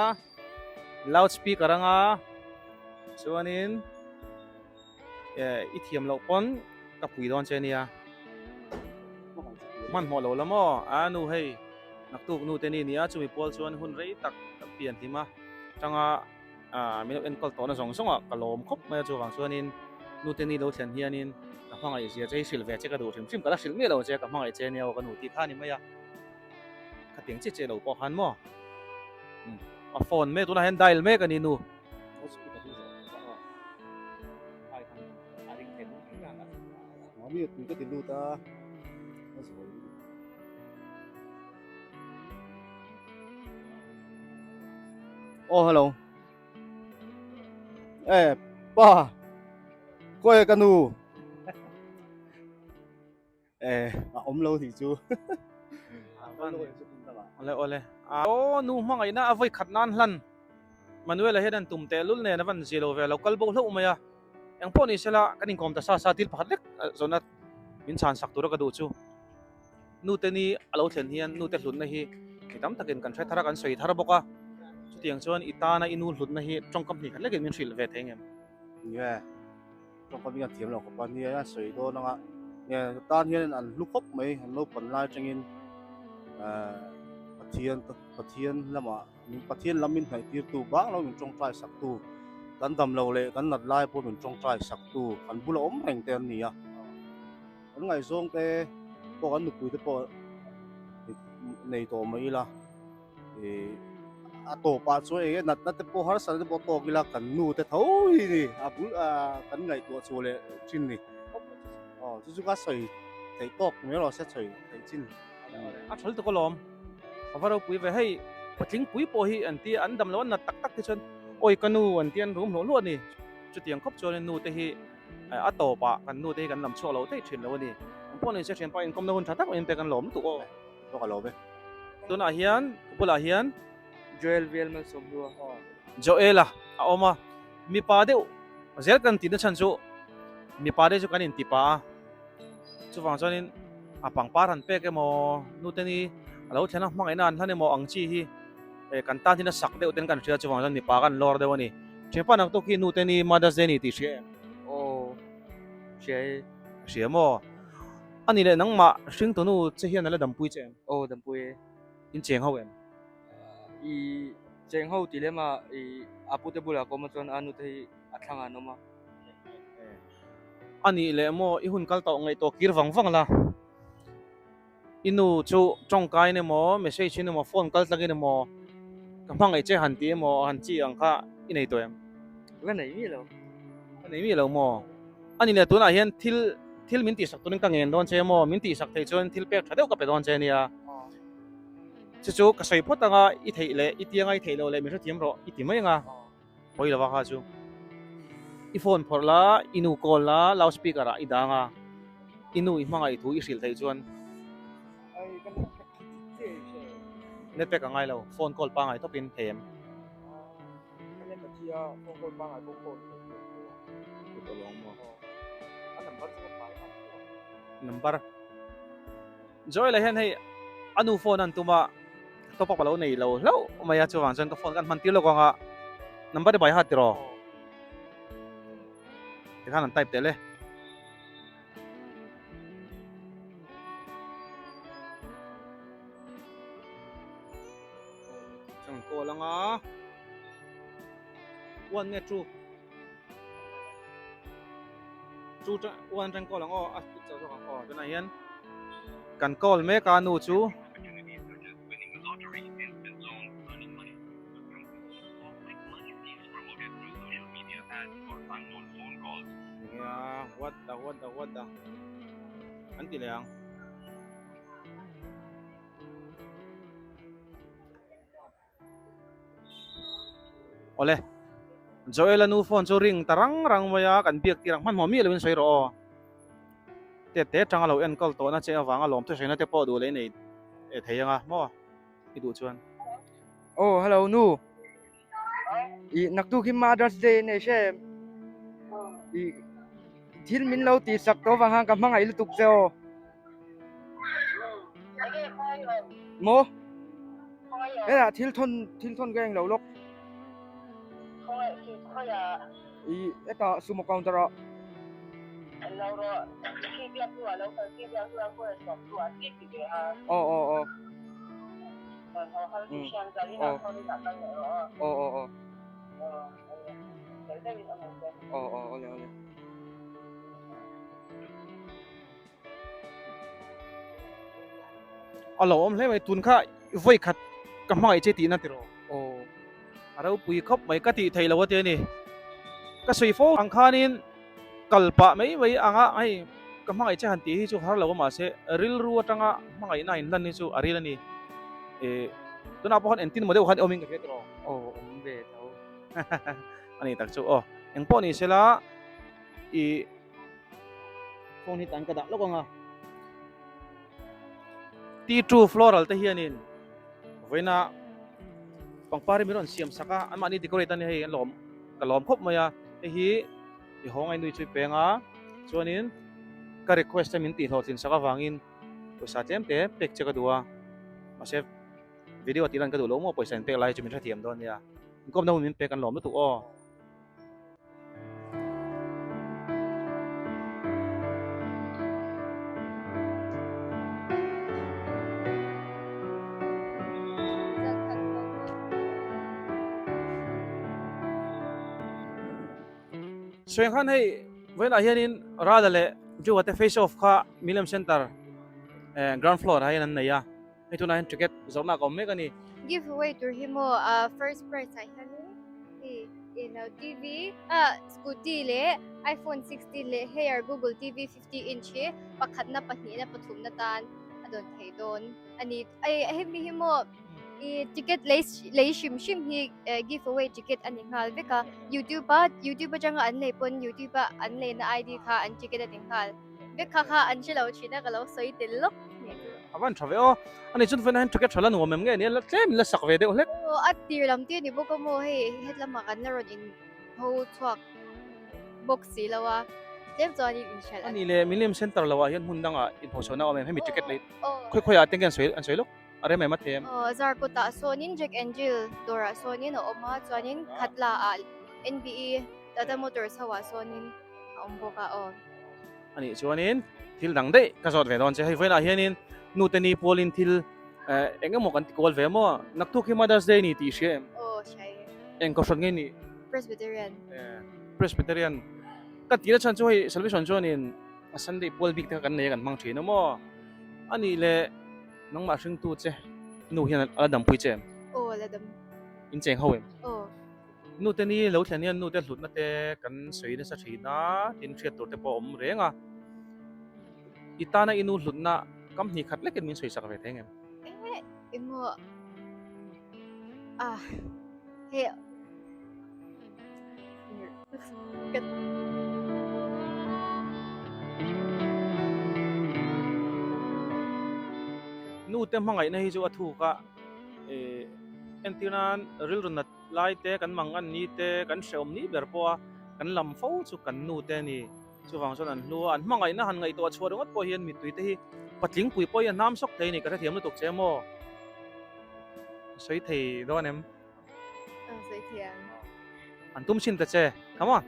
loud speaker anga chuanin i thiam loh pawn ka pui dawn che ania. Hmanhmawh lo la maw? A nu hei. Naktuk nu te ni nia chumi pual chuan hun rei tak kan pian hlim a tanga min lo enkawl tawhna zawng zawng ah ka lawm khawp mai a chuvang chuanin nu te ni lo thlen hianin ka hmangaih zia che hi hrilh ve che ka duh hrim hrim ka la hrilh miah lo che ka hmangaih che nia aw ka nu tih kha a ni mai a khatiang chiah chiah lo pawh khan maw a phone mek tunah hian dial mek a ni nu Aw hello e pa khawi ka nu e a awm lo tih chu awle awle aw nu hmangaihna a vawi khat nan hlan Manuela hian an tum tehlul nen a van zia lo ve lo kal bo hlauh mai a Eng pawh ni sela kan inkawm ta sa sa thil pakhat lek zawhna min chhan sak tura ka duh chu nute ni a lo thlen hian nute hlutna hi mi tam takin kan hre thar a kan sawi thar bawk a chutiang chuan i tana i nu hlutna hi tawngkam hnih khat lekin min hrilh ve thei ngem? Nge tawngkam hi kan thiam lo khawp a nia a sawi dawn anga nge tan hian an hlu khawp mai an lo pan lai atangin Pathian Pathian lamah Min Pathian lam min hnaihtirtu bang lo min tawngtai saktu, kan dam lo leh kan nat lai pawh min tawngtai saktu, kan bula awm reng te an ni a. Kan ngaihzawng te pawh kan nupui te pawh nei tawh mai ila, ih a tawpah chuan eng nge natna te pawh harsatna te pawh tawk ila kan nu te tho hi ni a bul kan ngaihtuah chhuah leh thin ni. Aw chu chu ka sawi theih tawk mai erawh se sawi theih chin. A tha lutuk alawm, a va ropui ve hei patling pui pawh hi an tia an dam lo an nat tak tak te chuan awi ka nu an tia an rum hluah hluah a ni chutiang khawp chuan nu te hi a tawpah kan nu te hi kan lam chhuak lo theih thin lo a ni an pawh nise thianpa inkawmna hun tha tak mai in pek an lawm lutuk aw. Ka ka lawm e. Tunah hian ka bulah hian Joel Velmalsawmhlua. Joel-a a awm a, mipa deuh zel kan tihna chhan chu mipa deuh chu kan intipa a. Chuvang chuanin a pangpar han pek emaw nute ni a lo thlen a hmangaihna an hlan emaw ang chi hi eh kan tan hian a sak deuh ten kan hria chuvang chuan mipa kan lawr deuh a ni. Thianpa nak tawk hi nute ni Mother's Day ni tih hria em? Aw hria e. Hria maw? A ni leh nangmah hringtu nu che hian a la dampui che em? Aw dampui e. In cheng ho em? I cheng ho tih lem a i a pute bulah ka awm a chuan a nute hi a thlangah an awm a. A nih leh maw i hun kal tawh ngaihtuah kir vang vang la. I nu chu tawngkaiin emaw, message in emaw, phone kal tlangin emaw, ka hmangaih che han ti emaw, han chi ang kha i nei tawh em? Ka nei miah lo. Ka nei miah lo maw? Ani leh tunah hian thil thil min tihsak turin ka ngen dawn che emaw, min tihsak theih chuan thil pek tha deuh ka pe dawn che ania. Chu chu ka sawi phawt anga i theih leh i tianga i theih loh leh min hrethiam rawh i ti mai anga pawi lova kha chu. I phone phawrh la, i nu call la, loud speaker ah i dang a, i nu i hmangaih thu i hrilh theih chuan net pack a ngai lo, phone call pangai tawpin thei em? Number. Joel-a hian hei a nu phone an tum a, top up a lo nei lo hlauh mai a, chuvang chuan ka phone kan hman tir lawk ang a, number hi by heart tiraw? Tikhan an type tel e. Chuan call ang a, one nge two? Chu one atang call ang aw a pic chauh zawk ang aw tunah hian kan call mek a nu chu what the what the what the an ti leh ang. Awle, Joel-a nu phone chu ring ta rang rang mai a, kan biak tir ang hmanhmawh miah loin sawi rawh aw. Tete tanga lo enkawl tawhna che avanga lawm thusaina te pawh duh leh i nei thei anga maw i duh chuan. Aw hello nu, i naktuk hi Mother's Day nei hre em? I thil min lo tih sak tawh vang khan ka hmangaih lutuk che aw. Maw? Hetah thil thawn thil thawn ka englo lawk. I hetah sumo counter ah. Aw aw aw. Aw aw aw. Aw aw awle awle. A lo awm hle mai tun kha vawi khat ka hmangaih che tihna tiraw? Aw. A ropui khawp mai ka tih theih lo a ti a ni. Ka sawi fo ang khanin kal pah mai mai anga hei ka hmangaih che han tih hi chu har lo a mahse rilru atanga hmangaihna a inhlan hi chu a ril a ni. Ih tunah pawh khan entin maw deuh khan awmin ka hria tiraw? Aw awm ve tho. A ni tak chu aw. Engpawh ni sela ih. Phone hi tan ka dah lawk ang a. T2 floral te hianin vawiina pangpar hi min rawn siam sak a, anmahni decorate a ni hei an lawm ka lawm khawp mai a, hei hi i haw ngai nui chu i peng a, chuanin ka request te min tih hlawhtlin sak avangin pawisa tlem te pek che ka duh a, mahse video tih lan ka duh lo maw pawisa in pek lai chu min hrethiam dawn nia, inkawmna hun min pek an lawm lutuk aw. Sueng khan hei vawiinah hianin Radha leh Drew-a te face off kha Milem Center ground floor ah hian an nei a. Hei tunah hian ticket zawrhna ka awm mek a ni. Give away tur hi maw ah first prize ah hianin hei eng lo TV ah scooty leh iPhone 16 leh Haier Google TV 50 inch hi pakhatna pahnihna pathumna tan a dawn thei dawn a ni. Ei hemi hi maw i ticket lei lei hrim hrim hi give away ticket a ni nghal vek a YouTube a YouTube atanga an lei pawn YouTube a an leina ID kha an ticket a ni nghal. Vek kha kha an hre lo thin a ka lo sawi tel lawk nih chu. A van tha ve aw. Ani chuan vawiin ah hian ticket tha la nuam em nge ni a la tlem in la sak ve deuh hlek. Aw a tir lam te ni bawk a maw hei het lamah kan la rawn in ho chhuak bawk si lo a tlem chuan in inhralh a ni. Ani leh Millennium Centre lo ah hian hmun dangah inhawhchhuahna a awm em hemi ticket lei khawi khawi ah te nge an sawi an sawi lawk a rem em a them. Aw Zarkawt ah sawnin Jack and Jill dawrah sawnin a awm a chuanin Khatla ah NBE Tata Motors ho ah sawnin a awm bawk a aw. A nih chuanin thil dang daih ka zawt ve dawn che. Hei vawiinah hianin nute ni pualin thil eng emaw kan ti kual ve maw? Naktuk hi Mother's Day ni tih i hria em? Aw, hria e. Eng kohhran nge ni? Presbyterian. Presbyterian. Ka tihna chhan chu hei Salvation chuanin a Sunday pual bik te kha kan nei a kan hmang thin a maw? A nih leh. Nangmah hringtu che nu hian a la dampui che em? Aw a la dam. In cheng ho em? Aw. Nu te ni lo thlen hian nu te hlutna te kan sawi nasa thin a, tin hriat tur te pawh a awm reng a. I tana i nu hlutna kam hnih khat lekin min sawi sak ve thei ngem? Enge emaw ah hei ka Nu te hmangaihna hi chu a thuk a, eh entir nan rilru nat lai te kan mangan ni te kan hrehawm ni ber pawh a kan lam fo chu kan nu te a ni. Chuvang chuan an hlu a, an hmangaihna han ngaihtuah chhuah ringawt pawh hian mittui te hi patling pui pawh hi a hnam sawk thei a ni, ka hrethiam lutuk che maw? Ka sawi thei dawn em? Ka sawi thei ang. An tum chhin ta che, come on!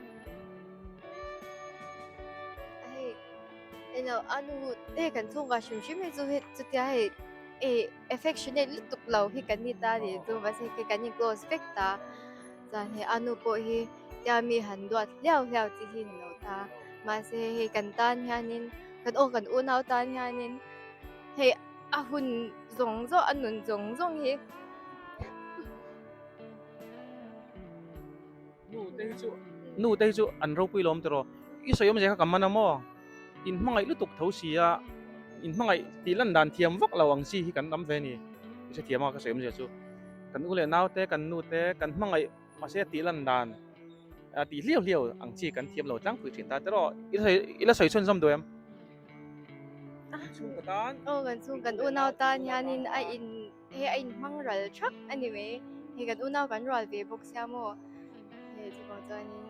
Hei, eno a nu hei kan chhungkua hrim hrim hi chu hei chutia hei eh affectionate lutuk lo hi kan ni ta a nih chu mahse hei kan in close vek ta chuan hei a nu pawh hi Tia mi han duat hliau hliau chi hi ni lo ta. Mahse hei kan tan hianin kan aw kan unau tan hianin hei a hun zawng zawng a nun zawng zawng hi. Nu te hi chu nu te hi chu an ropui lawm tiraw. I sawi awmzia kha ka man a maw? In hmangaih lutuk tho si a, in hmangaih tih lan dan thiam vak lo ang chi hi kan tam ve a ni. I hrethiam a ka sawi awmzia chu. Kan u leh nau te kan nu te kan hmangaih. Mahse tih lan dan tih hliau hliau ang chi kan thiam lo tlangpui thin ta tiraw i la sawi chhunzawm duh em? Kan chhungkaw tan. Aw kan chhung kan unau tan hianin a in hei a in hmang ral thak a ni mai. Hei kan unau kan rual ve bawk sia maw. Hei chuvang chuanin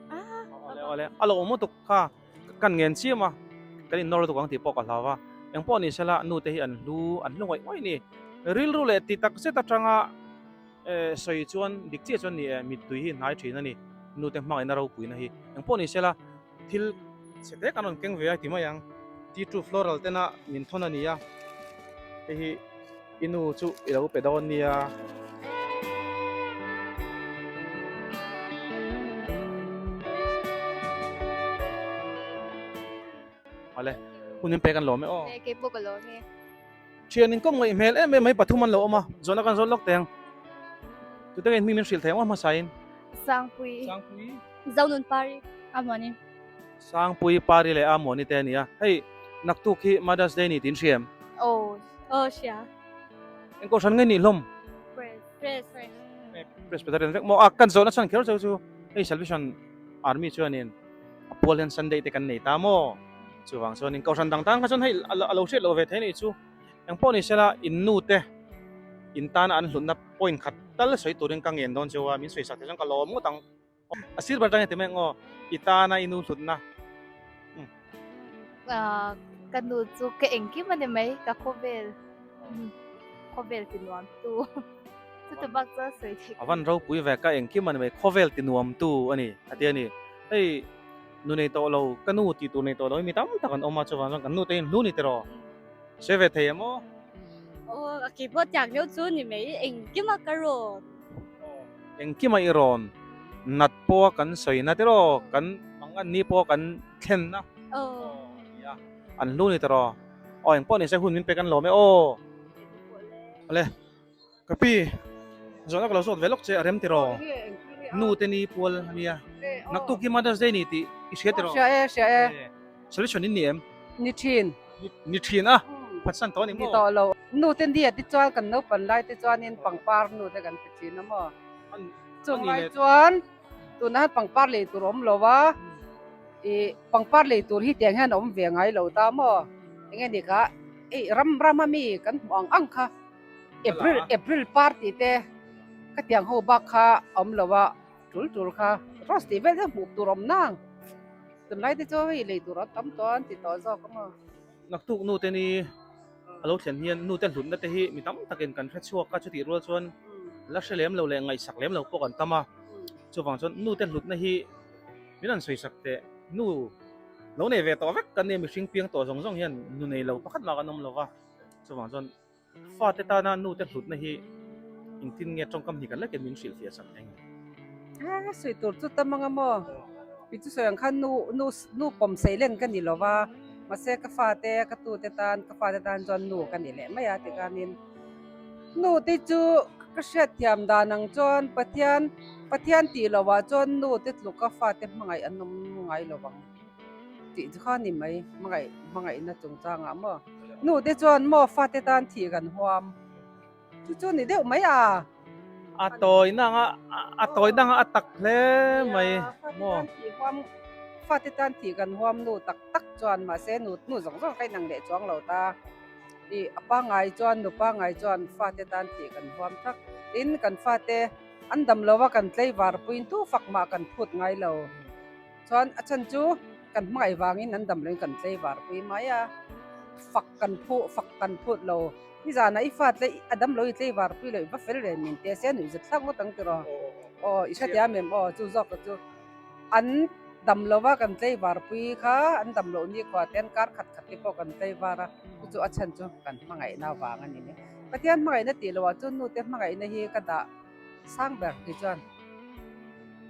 ah. Awle awle a lo awm lutuk kha kan ngen chiam a kan in nawr lutuk ang tih pawh ka hlau a. Engpawh ni sela nu te hi an hlu an hlu ngawih ngawih a ni. Rilru leh ti tak zet atanga Eh, sawi chuan dik chiah chuan ni e, mittui hi hnai thin a ni, nute hmangaihna ropuina hi. Engpawh ni sela, thil chhe te kan rawn keng ve a ti mai ang. T2 Floral tena min thawn a ni a, hei hi i nu chu i lo pe dawn nia. Awle, hun min pek an lawm e aw. Hle, keipawh ka lawm e. Thian in kawng ngaih hmel em em mai pathum an lo awm a, zawhna kan zawt lawk teng. Tute nge hming min hrilh thei ang aw hmasain? Sangpui. Sangpui. Zonun Pari Amuani. Sangpui Pari leh Amuani te a ni a. Hei naktuk hi Mother's Day ni tiin hria em? Aw, aw hria. Eng kohhran nge nih hlawm? Press. Press. Presbyterian vek maw? A kan zawhna chhan kher cheu chu hei Salvation Army chuanin a pual hian Sunday te kan nei ta maw? Chuvang chuanin kohhran dang tan kha chuan hei a lo hriat loh ve thei a nih chu. Engpawh ni sela in nu te in tana an hlutna point khat tal sawi turin ka ngen dawn cheu a, min sawi sak thei chuan ka lawm ngawt ang. A sir ber tang hi ti mai ang aw, i tana i nu hlutna. Ka nu chu ka engkim a ni mai, ka khawvel, khawvel ti nuam tu. Chuti bak chuan sawi theih. A van ropui ve, ka engkim a ni mai, khawvel ti nuam tu a ni a ti a ni. Hei. Nu nei tawh lo, ka nu tih tur nei tawh lo hi mi tam tak an awm a, chuvang chuan kan nu te hian hlu ni tiraw? Sawi ve thei em aw? Aw, a keyboard tiang deuh chu ni mai, engkim a ka rawn. Engkim a i rawn nat pawha kan sawina tiraw, kan mangan ni pawha kan thlenna. Aw. Nia, an hlu ni tiraw? Aw, engpawh ni se hun min pek an lawm e aw. Awle. Ka pi, zawhna ka lo zawt ve lawk che a rem tiraw? Nu te ni pual a nia. Naktuk hi Mother's Day ni tih i hria tiraw? Hria e, hria e. Solution in ni em? Ni thin. Ni thin a, phatsan tawh a ni maw? Ni tawh lo. Nu te ni a ti chuan kan naupan lai te chuanin pangpar nu te kan ti thin a maw? Chung lai chuan tunah hian pangpar lei tur a awm lo a, ih pangpar lei tur hi tiang hian a awm ve ngai lo ta maw? Enge ni kha, ih ram rama mi kan hmuh ang ang kha. April April par tih te ka tiang ho bak kha a awm lo a tul tul kha rose tih vel te hmuh tur a awm nang tunlai te chu hei lei tur a tam tawh a an ti tawh zawk a maw. Naktuk nu te ni a lo thlen hian nu te hlutna te hi mi tam takin kan hre chhuak a chutih rual chuan la hre lem lo leh ngaihsak lem lo pawh kan tam a chuvang chuan nu te hlutna hi min han sawisak teh nu lo nei ve tawh vek kan nia mihring piang tawh zawng zawng hian nu nei lo pakhat mah kan awm lo va chuvang chuan Fate tana nute hlutna hi engtin nge tawngkam hnih kan lekin min hrilhfiah sak eng? A sawi tur chu tam anga maw? Kei chu sawi ang khan nu nu nu pawm sei len ka ni lo va. Mahse ka fate ka tute tan ka fate tan chuan nu ka ni leh mai a tikhanin nu te chu ka hriatthiam dan ang chuan Pathian Pathian tih lohah chuan nu te tluka fate hmangaih an awm ngai lo vang tih chu kha a ni mai hmangaih hmangaihna chungchangah maw nu te chuan maw fate tan thih kan huam. Chu chu ni deuh mai a. A tawi nang a, a tawi nang a a tak hle mai maw. Fate tan thih kan huam nu tak tak chuan mahse nu nu zawng zawng kha inang leh chuang lo ta. I a pangngai chuan nu pangngai chuan fate tan thih kan huam thak. Tin kan fate an dam lo a kan tlei var puiin tu fak mah kan phut ngai lo. Chuan a chhan chu kan hmangaih vangin an dam loin kan tlei var pui mai a. Fak kan phuh fak kan phut lo. I zanah i fa tlei a dam lo i tlei var pui lo i va fel reng min tia sia nuih zet thlak ngawt ang tiraw. Aw i hretia mem aw chu zawk ka chu an dam lo va kan tlei var pui kha an dam loh ni khua te an kar khat khat te pawh kan tlei var a chu chu a chhan chu kan hmangaihna vang a ni mai. Pathian hmangaihna tih loh ah chuan nu te hmangaihna hi ka dah sang ber kei chuan.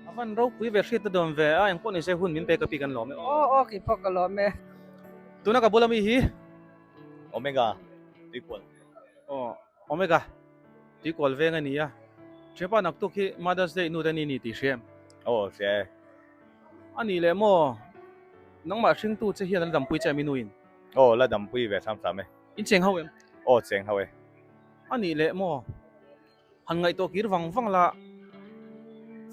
A van ropui ve hriat ta dawn ve a engpawh ni se hun min pe ka pi kan lawm e aw. Aw aw kei pawh ka lawm e. Tuna ka bula mi hi. Omega tuikual. Aw Omega tuikual veng a ni a. Thianpa naktuk hi Mother's Day nu te ni ni tih hria em? Aw hria e. A nih leh maw nangmah hringtu che hian a la dampui che em i nuin? Aw la dampui ve hram hram e. In cheng ho em? Aw cheng ho e. A nih leh maw Han ngaihtuah kir vang vang la,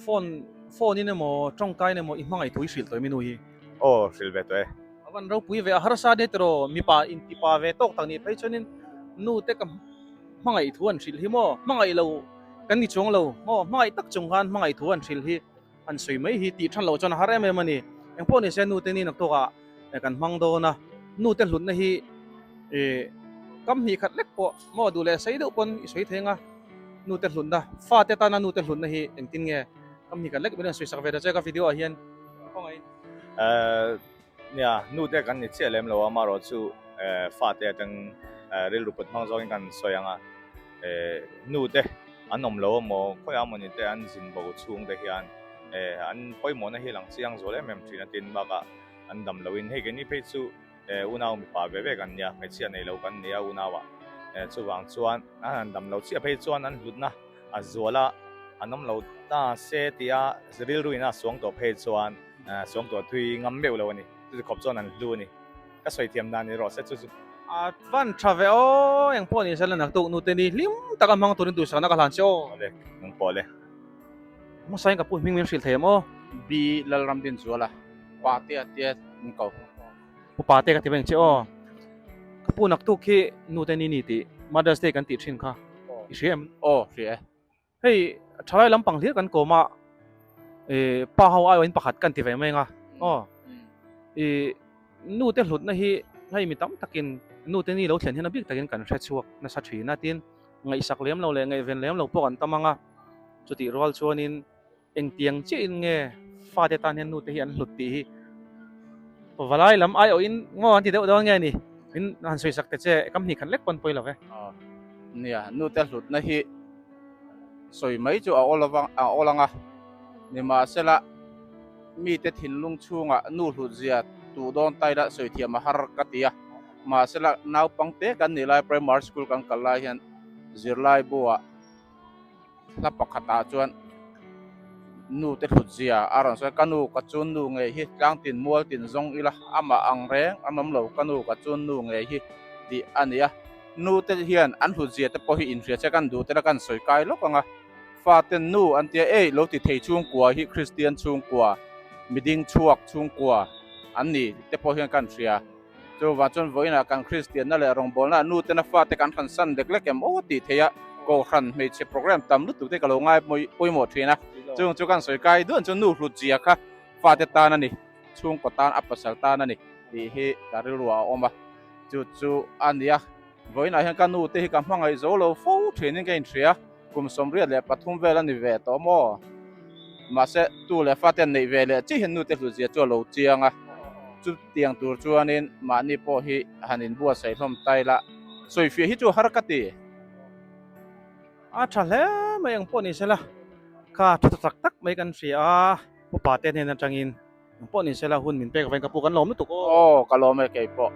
phone phone in emaw tawngkain emaw i hmangaih thu i hrilh tawh em i nu hi? Aw, hrilh ve tawh e. A van ropui ve, a harsa nia tiraw, mipa intipa ve tawk tak nih phei chuanin nu te ka hmangaih thu an hrilh hi maw, hmangaih lo kan ni chuang lo maw, hmangaih tak chung khan hmangaih thu an hrilh hi an sawi mai hi tih than loh chuan a har em em a ni. Engpawh ni se nu te ni naktuakah kan hmang dawn a, nu te hlutna hi ih kam hnih khat lek pawh maw duh leh sei deuh pawn i sawi thei ang a, nu te hlutna fa te tana nu te hlutna hi engtin nge kam hnih khat lek min rawn sawi sak ve ta che ka video ah hian khawngaih in. Nia, nu te kan ni chiah lem lo a, amaherawh chu fa te atang rilru put hmang zawngin kan sawi ang a, nu te an awm lo amaw khawiah amawni te an zin bo chhung te hian an pawimawhna hi lang chiang zual em em thin a tin bakah an dam loin hei keini phei chu unau mipa ve ve kan nia hmeichhia nei lo kan nia unauah chuvang chuan an han dam lo chiah phei chuan an hlutna a zual a an awm lo ta se tia rilru in a suang tawh phei chuan suang tawh thui ngam meuh lo a ni chu khawp chuan an hlu a ni. Ka sawi thiam dan ni rawh se chu chu. A van tha ve aw, eng pawh ni se la naktuk nute ni hlim taka hmang turin duhsakna ka hlan che aw. Awle, nang pawh le. Hmasain ka pu hming min hrilh thei em aw? B Lalramdinzuala, Pate a tia min ko. Pu Pate ka ti veng che aw. Ka pu naktuk hi nute ni ni tih Mother's Day kan tih thin kha i hria em? Aw, hria e. Hei thalai lampang hlir kan kawm a, ih pa ho aiawhin pakhat kan ti ve mai ang a, aw ih nu te hlutna hi hei mi tam takin nu te ni lo thlen hian a bik takin kan hre chhuak nasa thin a tin ngaihsak lem lo leh ngaihven lem lo pawh kan tam ang a, chutih rual chuanin engtiang chiahin nge fate tan hian nu te hi an hlut tih hi valai lam aiawhin ngaw an ti deuh dawn nge ni min han sawisak te che kam hnih khat lek pawn pawi lo ve. Nia nu te hlutna hi sawi mai chu a awl avang a awl ang a, nimahsela mite thinlung chhungah nu hlut zia tuh dawn ta ila sawi thiam a har ka ti a, mahsela naupang te kan nih lai primary school kan kal lai hian zirlai buah hla pakhatah chuan nu te hlut zia a rawn sawi a, ka nu ka chun nu ngei hi tlang tin mual tin zawng ila amah ang reng an awm lo ka nu ka chun nu ngei hi tih a ni a. Nu te hian an hlut zia te pawh hi inhria che kan duh tela kan sawi kai lawk ang a, fa ten nu an tia ei lo ti thei chhungkua hi Kristian chhungkua, miding chhuak chhungkua an ni te pawh hian kan hria. Chuvang chuan vawiinah kan Kristianna leh rawngbawlna nu tena fa te kan hran san lek lek em aw tih theih a, Kohhran hmeichhe program tam lutuk te ka lo ngai pawimawh thin a, chung chu kan sawi kai duan chuan nu hlut zia kha fa te tan a ni, chhungkaw tan a pasal tan a ni tih hi ka rilruah a awm a. Chu chu a nia, vawiinah hian ka nu te hi ka hmangaih zo lo fo thinin ka inhria, kum 83 vel a ni ve tawh maw? Mahse, tu leh fa ten neih ve leh chiah hian nu te hlutzia chu a lo chiang a, chutiang tur chuanin mahni pawh hi han inbuatsaih hlawm ta ila, sawifiah hi chu har ka ti. A tha hle mai ang pawh ni sela, kha thu tak tak mai kan hria a, upa te hnen atangin. Eng pawh ni sela hun min pek avangin ka pu kan lawm lutuk aw. Aw ka lawm e keipawh.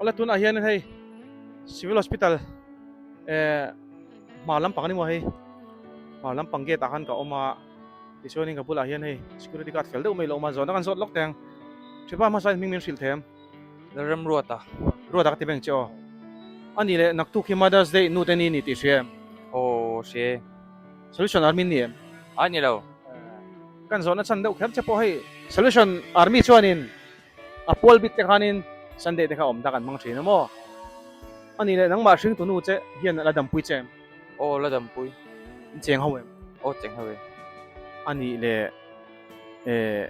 Awle tunah hian hei civil hospital eh hmar lampang ani maw hei hmar lampang gate ah khan ka awm a tichuanin ka bulah hian hei security guard fel deuh mai lo awm a zawhna kan zawt lawk teng thipa hmasa in hming min hrilh them. Lalremruata. Ruata ka ti beng che aw. Ani leh naktuk hi Mother's Day nu te ni ni tih hria em? Aw hria e. Solution Army ni em? A ni lo. Kan zawhna chhan deuh kher che pawh hei Solution Army chuanin a pual bik te khanin Sunday te kha awm ta kan hmang thin a maw? Ani leh nangmah hringtu nu che hian la dampui che em? Aw la dampui. In cheng ho em? Aw cheng ho e. Ani leh eh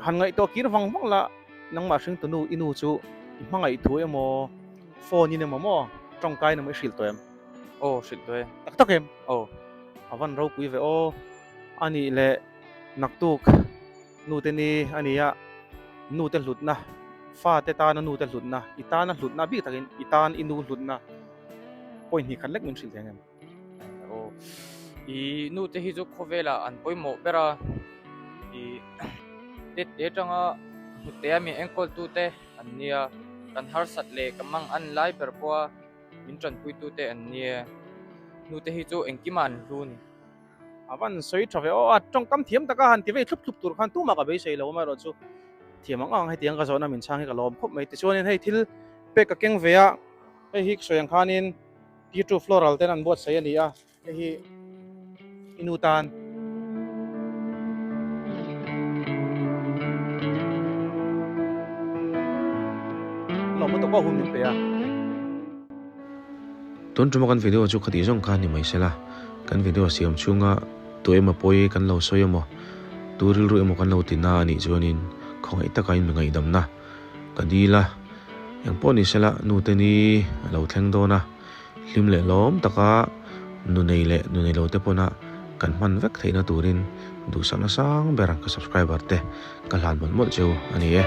han ngaihtuah kir vang vang la. Nangmah hringtu nu i nu chu i hmangaih thu emaw phone in emaw maw tawngkai in emaw i hrilh tawh em? Aw hrilh tawh e. Tak tak em? Aw. A van ropui ve aw. A nih leh naktuk nu te ni a nia nu te hlutna fa te tana nu te hlutna i tana hlutna bik takin i tan i nu hlutna point hnih khat lek min hrilh thei ang em? Aw i nu te hi chu khawvelah an pawimawh ber a i te te atanga hnute a min enkawl tu te an nia kan harsat leh ka mang an lai ber pawh a min tanpui tu te an nia nu te hi chu engkimah an hlu a ni. A van sawi tha ve aw a tawngkam thiam taka han ti vei thlup thlup tur khan tumah ka beisei lo amaherawhchu thiam ang ang hetiang ka zawhna min chhang hi ka lawm khawp mai tichuanin hei thil pek ka keng ve a hei hi ka sawi ang khanin T2 floral ten an buatsaih a ni a, hei hi i nu tan. Lawm lutuk pawh hun min pe a. Tun tuma kan video chu khatih zawng kha ni mai sela, kan video siam chhunga tu emaw pawi kan lo sawi emaw, tu rilru emaw kan lo ti na a nih chuanin khawngaih taka in mi ngaihdamna ka dil a, engpawh ni sela nute ni a lo thleng dawn a. Hlim leh lawm taka nu nei leh nu nei lo te pawna kan hman vek theihna turin duhsakna sang ber ka subscriber te ka hlan mawlh mawlh cheu a ni e.